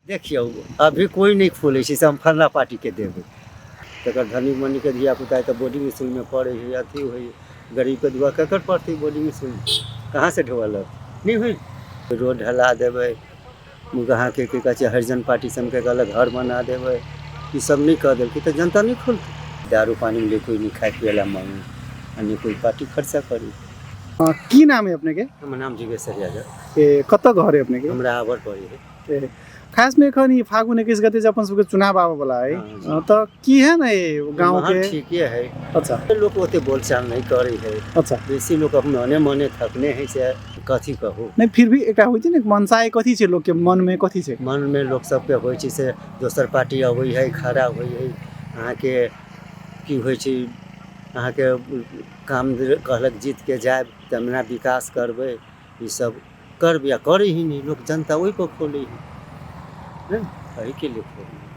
देखियौ, अभी कोइ नहि खोलै छै से हम फल्लाँ पार्टीके देबै। तकर धनी मनीके धियापुता तऽ बोर्डिंग इसकुलमे पढ़ै हइ, अथी होइ हइ। गरीबके दुआ ककर पढ़तै बोर्डिंग इसकुलमे? कहाँसँ ढोअल नहि होइ। रोड ढला देबै अहाँके, की कहै छै, हरिजन पार्टी सबके कहलक घर बना देबै। ई सब नहि कऽ देलकै तऽ जनता नहि खोलतै। दारू पानी ले कोइ नहि खाइ पियै लए मांगे आ नहि कोइ पार्टी खर्चा करी। की नाम है अपने के? हमर नाम जुगेश्वर यादव। ए, कतऽ घर है अपने के? हमरा आबर पड़ै है। ए, खास में एखन ई फागुन 21 गते जे अपन सबके चुनाव आबऽ वाला है, तऽ की है ने गाँव के ठीके है। लोक ओते बोलचाल नहि करै है। बेसी लोक मने मने थकने है, से कथी कहू। नहि, फिर भी एकटा होइ छै ने मनसाय, कथी छै लोकके मनमे, कथी छै? मनमे लोक सबके होइ छै से दोसर पार्टी अबै है, खड़ा होइ है, अहाँके की होइ छै, अहाँके काम कहलक जीतके जायब तऽ हमरा विकास करबै, ई सब करबै आ करै ही नहि। लोक जनता ओहिपर खोलै है ने, एहिके लिए खोलै।